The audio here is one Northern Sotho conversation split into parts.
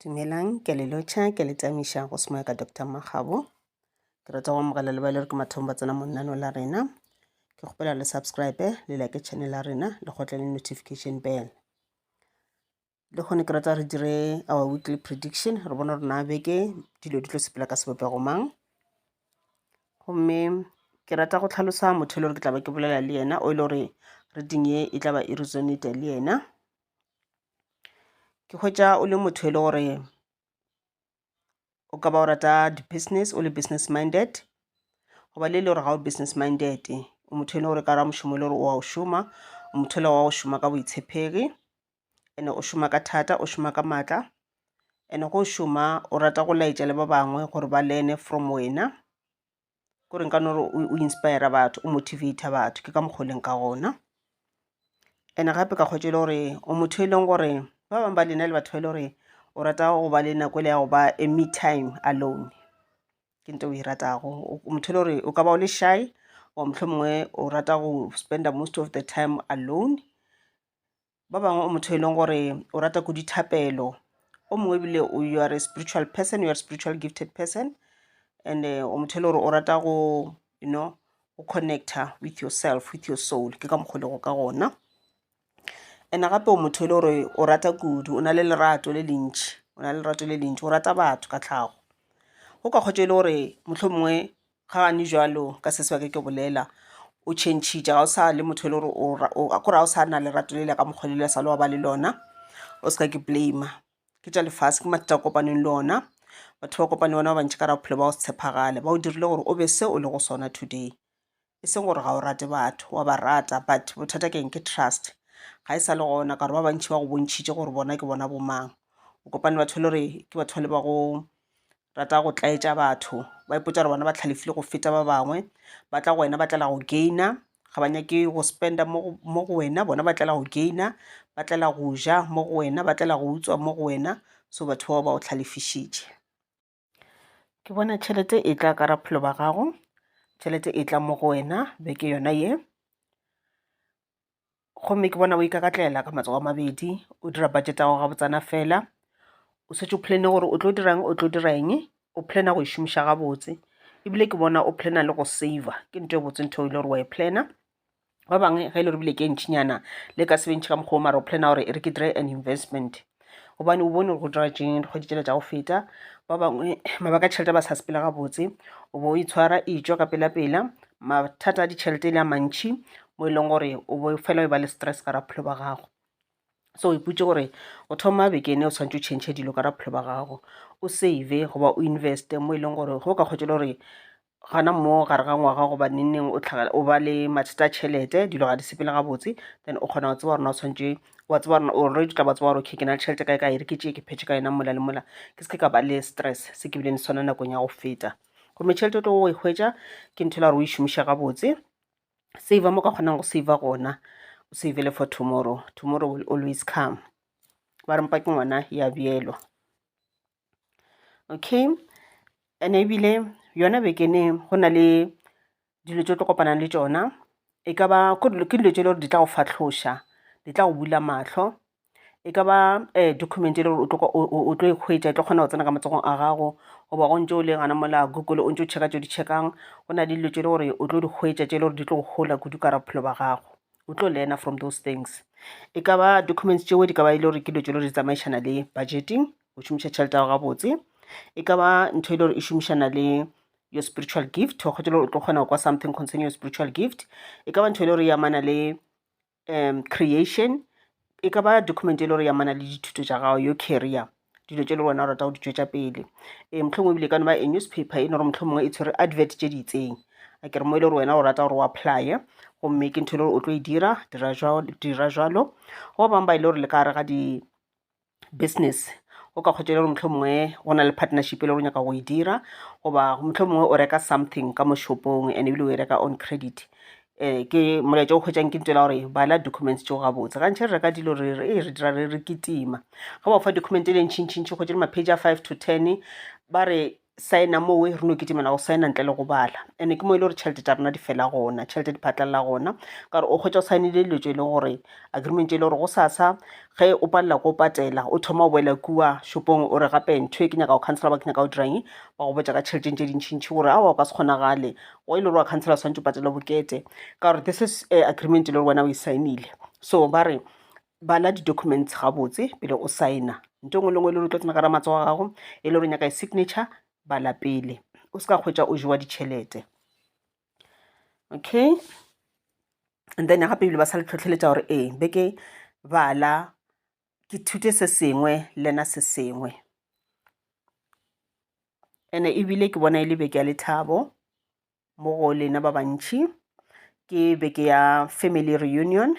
Dumelang, ke a le lotšha, ke a le tamiša go semoya ka Doctor Makgabo. Ke rata go amogela le ba e le gore ke mathomo ba tsena mo lenaneo la rena. Ke kgopela le subscribe, le like channel ya rena, le kgotle le notification bell. Le kgone ke rata re dire our weekly prediction, re bone gore na beke dilo di tlo sepela ka sebopego mang. Gomme ke rata go tlhalosa motho e le gore ke tla ba ke bolela le yena, o e le gore reading ye e tla ba e resonate le yena. Ke hwetša o le motho e le gore o ka ba o rata di-business o le business minded goba le e le gore ga o business minded o motho e le gore ka ra mošomo e le gore o a o šoma o motho e le wa go šoma ka boitshepegi and-e o šoma ka thata o šoma ka maatla and-e go šoma o rata go laetša le ba bangwe gore ba learn-e from wena. Kore nka no re o inspire batho o motivate batho ke ka mokgwa o leng ka gona. And gape ka kgwetša e le gore o motho e leng gore ba bangwe ba lena le batho ba e le gore o rata go ba le nako e le ya go ba a me time alone, ke ntho e o e ratago. O motho e le gore o ka ba o le shy or mohlomongwe o rata go spend-a most of the time alone. Ba bangwe o motho e leng gore o rata kudu thapelo, o mongwe ebile you are a spiritual person, you are a spiritual gifted person and o motho e le gore o rata go you know go connecta with yourself, with your soul, ke ka mokgwa o lego ka gona. And gape o motho e le gore o rata kudu, o na le lerato le lentši, o na le lerato le lentši, o rata batho ka tlhago. Go ka kgotša e le gore mohlomongwe Ga gane jwalo ka se sebaka ke bolela o tšhentšhitše ga o sa le motho e le gore kore ga o sa na lerato le le ka mokgwa le le sa le wa ba le lona o se ka ke blame ke tša lefase ke mathata a kopaneng le ona batho ba kopane le ona ba bantši ka ra bophelo ba go se tshepagale ba o dirile gore o be se o lego sona today e seng gore ga o rate batho wa ba rata but bothata ke eng ke trust ga e sa le gona ka gore ba bantši ba go bontšhitše gore bona ke bona bo mang o kopane le batho e le gore ke batho ba le ba go rata go tlaetša batho, ba ipotša gore bona ba hlalefile go feta ba bangwe, ba tla go wena ba tlela go gain-a, ga ba nyake go spend-a mo go wena, bona ba tlela go gain-a, ba tlela go ja mo go wena, ba tlela go utswa mo go wena, so batho bao ba go hlalefišitše. Ke bona tšhelete e tla ka raphelo ba gago, tšhelete e tla mo go wena beke yona ye. Gomme ke bona o ikakatlela ka matsogo a mabedi, o dira budget ya gago gabotsana fela, o šetše o planne gore o tlo dirang, o tlo dira eng, o planner go e šomiša gabotse. Ebile ke bona o planner le go saver, ke ntho e botse ntho e le gore wa e planner. Ba bangwe ge e le gore ebile ke e ntšinyana le ka se be ntši ka mokgwa o mara o planner gore e re ke dire an investment. Gobane o bone gore go dira tšeng dikgwedi tšela tša go feta. Ba bangwe mabaka a tšhelete ba sa sepele gabotse, o bo o itshwara e tšwa ka pela-pela. Mathata a ditšhelete e le a mantši mo e leng gore o bo fela o ba le stress ka ra bophelo ba gago. So o ipotše gore go thoma beke ene o tshwanetse o change dilo ka ra bophelo ba gago, o save goba o investe mo e leng gore ge o ka kgwetša e le gore gona mo gare ga ngwaga goba neng neng o tlhagela o ba le mathata a tšhelete dilo ga di sepele gabotse then o kgona go tseba gore na o tshwanetse wa tseba gore already tla ba tseba gore okay ke na le tšhelete kae kae re ke tšee ke phetše ka yona mola le mola ke se ke ka ba le stress se ke bileng le sona nakong ya go feta gomme tšhelete o tlo go e hwetša ke ntho e le gore o e šomiše gabotse save mo ka kgonang go save gona o savele for tomorrow tomorrow will always come ba re mpa ke ngwana ya bjelwa okay and ebile yona bekene go na le dilo tše o tlo kopanang le tšona e ka ba ke dilo tše e le gore di tla go fahloša di tla go bula mahlo e ka ba document e le gore o tlo e hwetša e tlo kgona go tsena ka matsogong a gago goba go ntše o le gona mola Google o ntše o checka tše o di checkang go na le dilo tše e le gore o tlo di hwetša tše e le gore di tlo go hola kudu ka bophelo ba gago o tlo learner from those things e ka ba documents tšeo di ka ba e le gore ke dilo tše e le gore di tsamaišana le budgeting go šomiša tšhelete ya gago gabotse e ka ba ntho e le gore e šomišana le your spiritual gift wa kgotsa le gore o tlo kgona go kwa something concerning your spiritual gift e ka ba ntho e le gore e amana le creation e ka ba document e le gore e amana le dithuto tša gago your career dilo tše le wena o rata go di tšwetša pele ee mohlomongwe ebile ka no ba a newspaper e no gore mohlomongwe e tshwere advert tše di itseng a ke re mo e le gore wena o rata gore o apply gomme ke ntho e le gore o tlo e dira dira jalo go ba bangwe ba e le gore le ka gare ga di business o ka kgotsa e le gore mohlomongwe go na le partnership e le gore o nyaka go e dira goba mohlomongwe o reka something ka mo shopong and ebile o e reka on credit um ke molaetša o hwetšang ke ntho la gore bala documents tšeo gabotse gantši re reka dilo re re re dira re re kitima ge ba fa document e le ntšhintšhintšhi kgwetše le ma-page a 5 to 10 ba re Saena mowe re no kitimela go saena ntle le go bala. Ene ke mo e le gore tšhelete tša rena di fela gona, tšhelete di phatlalela gona. Ka gore o kgwetša o saenile dilo tše e le gore agreement tše e le gore gosasa ge o palela ko patela o thoma o boela kua shopong o re gape ntho e ke nyaka go khansela ba ke nyaka go dira eng, ba go botša ka tšheleteng tše dintšintši gore aowa o ka se kgonagale. Go e le gore wa khansela o swanetše o patele bokete ka gore this is agreement e le gore wena o e saenile. So ba re bala di-documents gabotse pele o saena. Ntho e nngwe le nngwe e le gore o tlo tsena ka gare ga matsogo a gago e le gore o nyaka signature, bala pele. O se ka hwetša o jewa ditšhelete. Okay, and then gape ebile ba sa le tlhotlheletša gore ee beke bala ke thute se sengwe lena se sengwe. Ene ebile ke bona e le beke ya lethabo mo go lena ba bantši. Ke beke ya family reunion,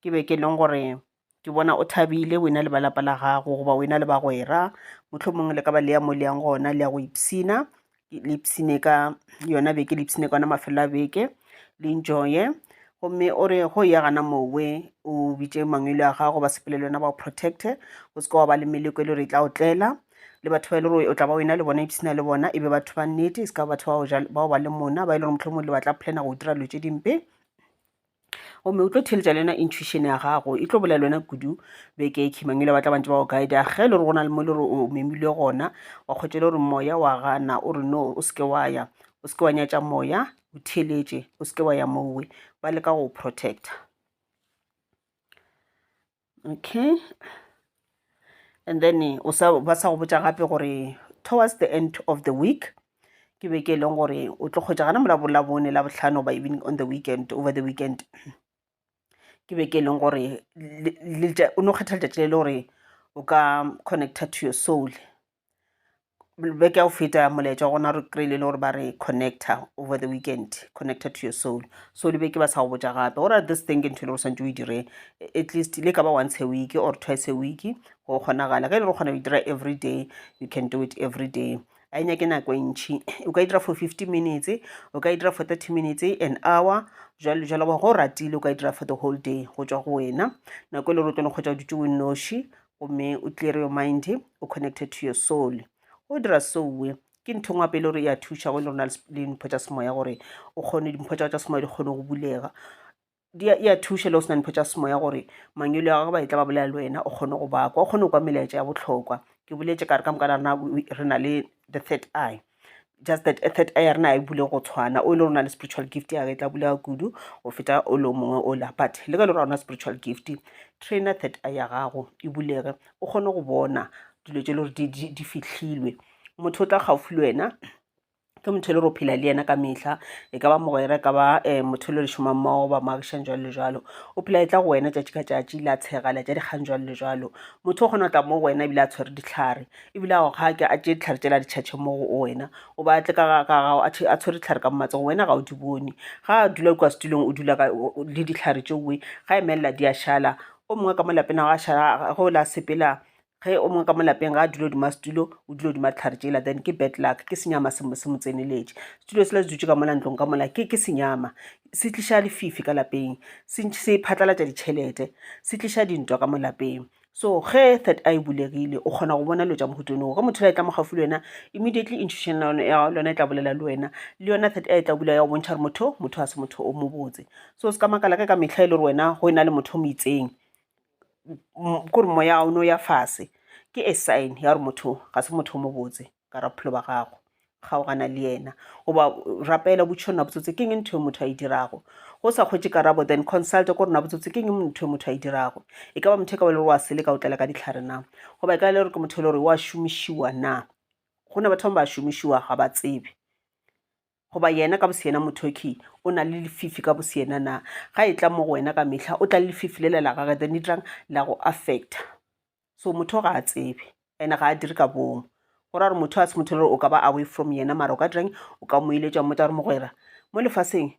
ke beke e leng gore ke bona o thabile wena le ba lapa la gago goba wena le bagwera. Mohlomongwe le ka ba le ya mo le yang gona le ya go ipshina, le ipshine ka yona beke, le ipshine ka yona mafelo a beke, le enjoye. Gomme o re go ya gana mowe o bitše mangwele a gago ba sepele le wena ba go protect-e, o se ke wa ba le meleko e le gore e tla o tlela. Le batho ba e le gore o tla ba o ena le bona ipshina le bona e be batho ba nnete, e se ka batho bao ba le mona ba e le gore mohlomongwe le ba tla plan-a go dira dilo tše dimpe. Gomme o tlo theeletša le yona intuition ya gago, e tlo bolela le wena kudu beke e khimang ele ba tla ba ntše ba go guide-a. Ge e le gore go na le mo e le gore o memilwe gona, wa kgwetša e le gore moya wa gana o re no o se ke wa ya, o se ke wa nyatša moya, o theeletše o se ke wa ya mowe, ba leka go protector. Okay, and then o sa ba sa go botša gape gore towards the end of the week ke beke e leng gore o tlo kgwetša gana mola Labone, Labohlano goba even on the weekend, over the weekend ke beke e leng gore o no kgetha letšatši le le gore o ka connecta to your soul. Beke ya go feta molaetša wa gona re kry-ile le gore ba re connecta over the weekend, connecta to your soul. So le beke ba sa go botša gape gore this thing ke ntho e le gore o swantše o e dire at least le ka ba once a week or twice a week go kgonagala. Ge e le gore o kgona go e dira every day, you can do it every day. A e nyake nako e ntšhi, o ka e dira for 50 minutes, o ka e dira for 30 minutes, an hour, jwalo le jwalo. Goba ge o ratile o ka e dira for the whole day, go tšwa go wena. Nako e le gore o tlo no kgwetša o dutše o nnoši gomme o clear your mind, o connected to your soul. Go dira sowe ke ntho engwe gape e le gore e a thuša go e le gore o na le dimpho tša semoya gore o kgone dimpho tša gago tša semoya di kgone go bulega. Di e a thuša le go se na dimpho tša semoya gore mangwele a gago ba etla ba bolela le wena o kgone go ba kwa, o kgone go kwa melaetša ya bohlokwa. Ke boletše ka re ka moka ga rena re na le the third eye. Just that third eye ya rena ga e bulege go tshwana. O e le gore o na le spiritual gift ya gage e tla bulega kudu go feta o le o mongwe ola. But le ge e le gore ga o na spiritual gift, trainer third eye ya gago e bulege o kgone go bona dilo tše e le gore di fihlilwe. Motho o tla kgaufsi le wena ke motho e le gore o phela le yena ka mehla, e ka ba mogwera, e ka ba motho e le re šomang mmogo goba moagišani jwalo le jwalo. O phela e tla go wena tšatši ka tšatši, la tshega, la tša dikgang jwalo le jwalo. Motho o kgona go tla mo go wena ebile a tshwere dihlare, ebile a go kgake a tšee dihlare tšela a di tšhatšhe mo go wena. O ba tle ka ga gago a tshwere dihlare ka mo matsogong, wena ga o di bone. Ga a dula kua setulong o dula le dihlare tšeoe, ga emelela di a šala. O mongwe ka mo lapeng ga a šala, ge o la sepela ge o mongwe ka mo lapeng ga a dule godimo ga setulo, o dule godimo ga dihlare tšela, then ke bad luck, ke senyama se se mo tseneletše. Setulo sela se dutše ka mola ntlong ka mola ke ke senyama, se tliša lefifi ka lapeng, se se phatlalatša ditšhelete, se tliša dintwa ka mo lapeng. So ge third eye e bulegile o kgona go bona dilo tša mohuta ono. Ge motho a etla mo gaufi le wena, immediately intuition ya gago le yona e tla bolela le wena, le yona third eye e tla bula ya go bontšha gore motho motho ga se motho o mobotse. So se ka makala ge ka mehla e le gore wena go ena le motho o mo itseng, kore moya o no ya fase, ke a sign ya gore motho ga se motho o mobotse ka ra bophelo ba gago. Kgaogana le yena goba rapela botšiša na botsotse ke eng ntho e motho a e dirago. Go sa hwetše karabo then consult ko rena botsotse ke eng ntho e motho a e dirago. E ka ba motho e ka ba le gore wa seleka o tlela ka dihlare na, goba e ka ba le gore ke motho e le gore wa šomišiwa na. Go na batho ba bangwe ba šomišiwa ga ba tsebe. Goba yena ka boseyena mothoki o na le lefifi ka boseyena na? Ga e tla mo go wena ka mehla o tla le lefifi lela la gage then e dirang la go affecta. So motho ga a tsebe and ga a dire ka boomo. Go ra gore motho a se motho e le gore o ka ba away from yena mara o ka dirang o ka mo eletša wa mmotša gore mogwera mo lefaseng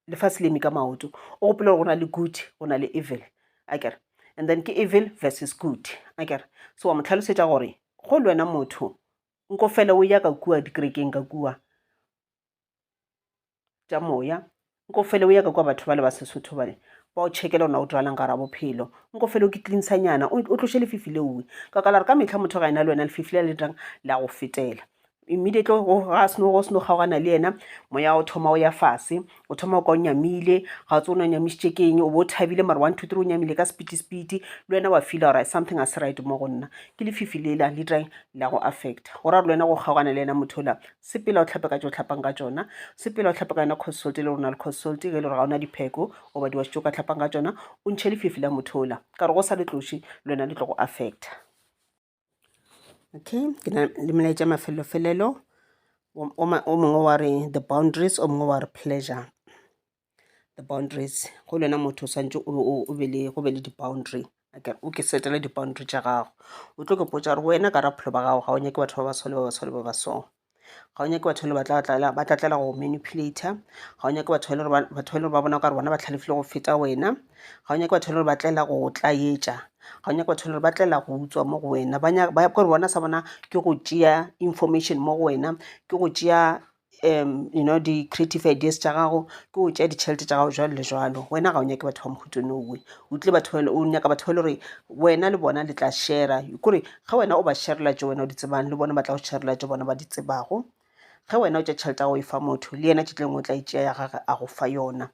lefase le eme ka maoto o gopole gore go na le good go na le evil akere and then ke evil versus good akere so wa mo tlhalosetša gore go le wena motho Nko fela o ya ka kua dikerekeng ka kua tša moya, nko fela o ya ka kua batho bale ba Sesotho bale ba o checkela gore na o diragalang ka gare ga bophelo. Nko fela o kitlinsanyana o tloše lefifi leowe. Ka ka la re ka mehla motho ga ena le wena lefifi le le dirang la go fetela. Immediately ga a seno go seno kgaogana le yena, moya o thoma o ya fase, o thoma o kwa o nyamile, ga o tsebe o ne o nyamišitše ke eng, o bo o thabile mara 1 2 3 o nyamile ka speedy speedy, le wena wa feela gore something ga se right mo go nna. Ke lefifi lela le dirang la go affecta. Go ra gore le wena go kgaogana le yena motho ola, sepela o hlape ka tše o hlapang ka tšona, sepela o hlape ka yona consult e le gore o na le consult, ge e le gore ga o na dipheko goba diwaši tše o ka hlapang ka tšona, o ntšhe lefifi la motho ola, ka gore go sa le tloše le wena le tlo go affecta. Okay, ke na le melaetša mafelofelelo o mongwe wa re the boundaries, o mongwe wa re pleasure. The boundaries, go le wena motho o swantše o be le go be le di-boundary akere o ke setele di-boundary tša gago. O tlo ke potša gore wena ka bophelo ba gago ga o nyake batho ba ba so le ba ba so le ba ba so. Ga o nyake batho ba tla tla ba tla tlela go manipulate-a, ga o nyake batho ba e le gore batho ba e le gore ba bona o ka re bona ba hlalefile go feta wena, ga o nyake batho ba e le gore ba tlela go go tlaetša, ga o nyake batho ba e le gore ba tlela go utswa mo go wena, ba nyaka ba kore bona sa bona ke go tšea information mo go wena, ke go tšea you know di-creative ideas tša gago, ke go tšea ditšhelete tša gago jwalo le jwalo. Wena ga o nyake batho ba mohuta owe, o tlile batho o nyaka batho ba e le gore wena le bona le tla share-a, kore ge wena o ba sharela tše wena o di tsebang le bona ba tla go sharela tše bona ba di tsebago. Ge wena o tšea tšhelete ya gago o e fa motho le yena tšatši le lengwe o tla e tšea ya gage a go fa yona.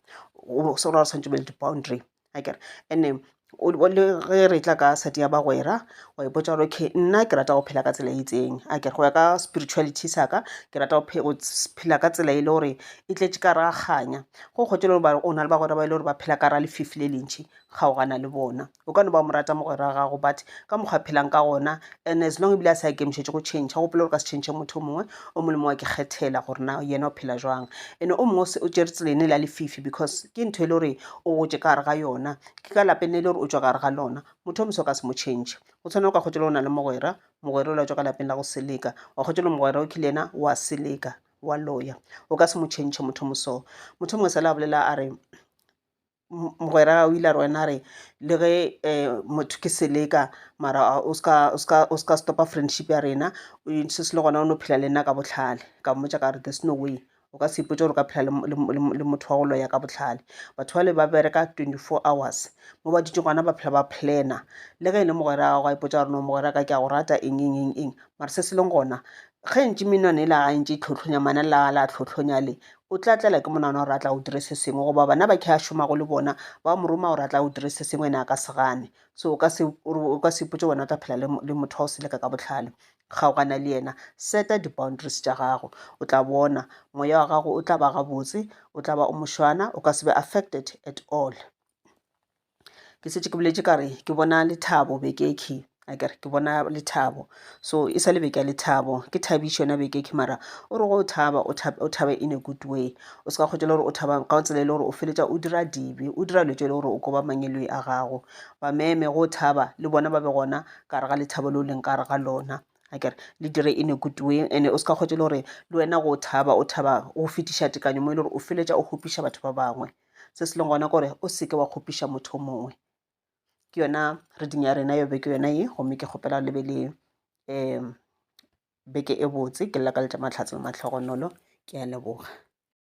So go ra gore swanetše o be le di-boundary akere. And-e le ge re tla ka side ya bagwera wa ipotša gore okay nna ke rata go phela ka tsela e itseng akere, go ya ka spirituality sa ka ke rata go phela ka tsela e le gore e tletše ka ra kganya. Go kgotše le gore o na le bagwera ba e le gore ba phela ka ra lefifi le lentši kgaogana le bona. O ka no ba o mo rata mogwera wa gago but ka mokgwa a phelang ka gona and as long ebile a sa ikemišetše go change, gopola gore o ka se change motho o mongwe, o mongwe le mongwe wa ke kgethela gore na yena o phela jwang. And o mongwe o tšere tsela ene la lefifi because ke ntho e le gore o gotše ka gare ga yona, ke ka lapeng le le gore o tšwa ka gare ga lona, motho o moso o ka se mo change. Go tshwana o ka kgotša le o na le mogwera, mogwera o la tšwa ka lapeng la go seleka, wa kgotša le mogwera o le yena wa seleka, wa loya, o ka se mo change motho o moso. Motho o mongwe sala a bolela a re mogwera o ile a re wena re le ge motho ke seleka mara o ska stopa friendship ya rena, se se le gona o no phela le nna ka bohlale. Ka mmotša ka re there's no way o ka se ipotše gore o ka phela le motho wa go loya ka bohlale. Batho bale ba bereka 24 hours mo ba dutše gona ba phela ba planner, le ge e le mogwera wa gago a ipotša gore no mogwera ka ke a go rata eng eng eng eng, mara se se leng gona ge ntše menwana e la ga ntše e tlhohlonya manala a la tlhohlonya le, o tla tlela ke monagano wa gore a tla o dire se sengwe, goba bana ba ke a šomago le bona ba mo roma gore a tla o dire se sengwe ene a ka se gane. So o ka se o ka se ipotše wena o tla phela le motho wa go seleka ka bohlale. Kgaogana le yena, seta di-boundaries tša gago, o tla bona moya wa gago o tla ba gabotse, o tla ba o mošwana, o ka se be affected at all. Ke šetše ke boletše ka re ke bona lethabo beke e key akere ke bona lethabo so e sa le beke ya lethabo ke thabišo yona beke e mara o re go thaba o thabe in a good way o se ka kgotsa le gore o thaba ka tsela e le gore o feletša o dira dibe o dira dilo tše e le gore o koba mangeloi a gago ba meme go thaba le bona ba be gona ka gare ga lethabo le o leng ka gare ga lona akere le dire in a good way and o se ka kgotsa le gore le wena go thaba o thaba go fetiša tekanyo mo e le gore o feletša o kgopiša batho ba bangwe. Se se leng gona kore o seke wa kgopiša motho o mongwe. Ke yona reading ya rena yo beke yona ye, gomme ke kgopela le be le um beke e botse. Ke lakaletša mahlatse le mahlogonolo. Ke a leboga.